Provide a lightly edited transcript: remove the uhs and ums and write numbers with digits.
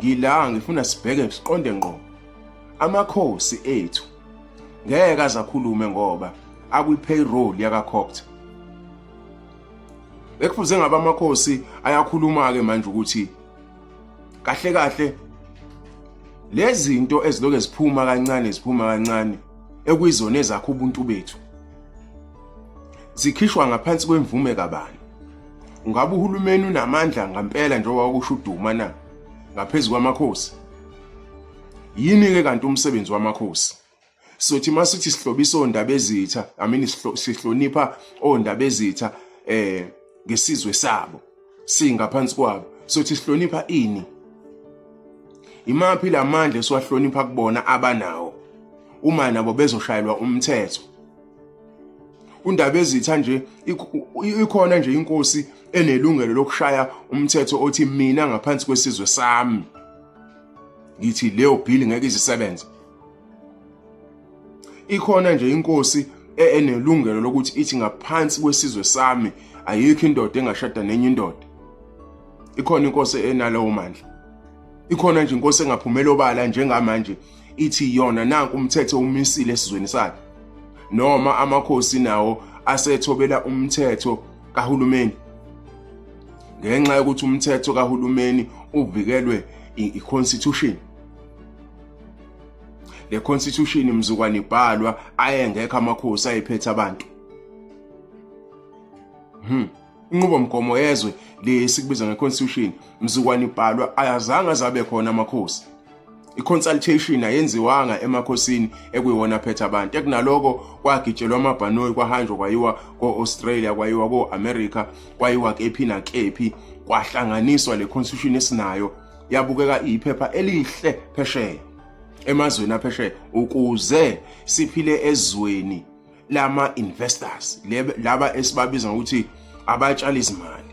Ngila ngifuna sibheke siqonde ngqo. Amakhosi ethu ngeke azakhulume ngoba akwi-payroll yakaCogta. Bekufuze ngabe amakhosi ayakhuluma-ke manje ukuthi kahle kahle lezi zinto eziloke ziphuma kancane ziphuma kancane ekuyizona ezakha ubuntu bethu zikhishwa ngaphansi kwemvume kabani. Ungabe uhulumeni unamandla ngampela njengoba kusho uDuma na ngaphezu kwamakhosi? Yini-ke kanti umsebenzi wamakhosi? Sothi masithi sihlobisa ondaba ezitha, I mean sihlonipha ondaba ezitha ngesizwe sabo singaphansi kwabo, sothi sihlonipha ini? Imaphi lamandla esiwahlonipha kubona abanawo uma nabo bezoshayelwa umthetho? Undaba ezitha nje ikhona nje inkosi enelungelo lokushaya umthetho othi mina ngaphansi kwesizwe sami ngithi leyo bill ngeke izisebenze. Ikhona nje inkosi enelungelo lokuthi ithi ngaphansi kwesizwe sami ayikho indoda engashada nenye indoda. Ikhona inkosi enalowo mandla. Ikhona nje inkosi engaphumela obala njengamanje ithi yona nanku umthetho umisile esizweni sakhe, noma amakhosi nawo asethobela umthetho kahulumeni ngenxa yokuthi umthetho kahulumeni uvikelwe i-constitution. Le constitution mzukwane ibhalwa ayengekho amakhosi ayephethe abantu. Inqubomgomo yezwe le esikubiza nge-constitution mzukwane ibhalwa ayazange azabe khona amakhosi. I-consultation ayenziwanga emakhosini ekuyiwona aphethe abantu. Ekunaloko kwagitshelwa amabhanoyi, kwahanjwa kwayiwa ko-Australia, kwayiwa ko-America, kwayiwa kephi nakephi, kwahlanganiswa le constitution esinayo yabukeka iphepha elihle phesheya emazweni aphesheya ukuze siphile ezweni lama investors laba esibabiza ngokuthi abatshali izimali.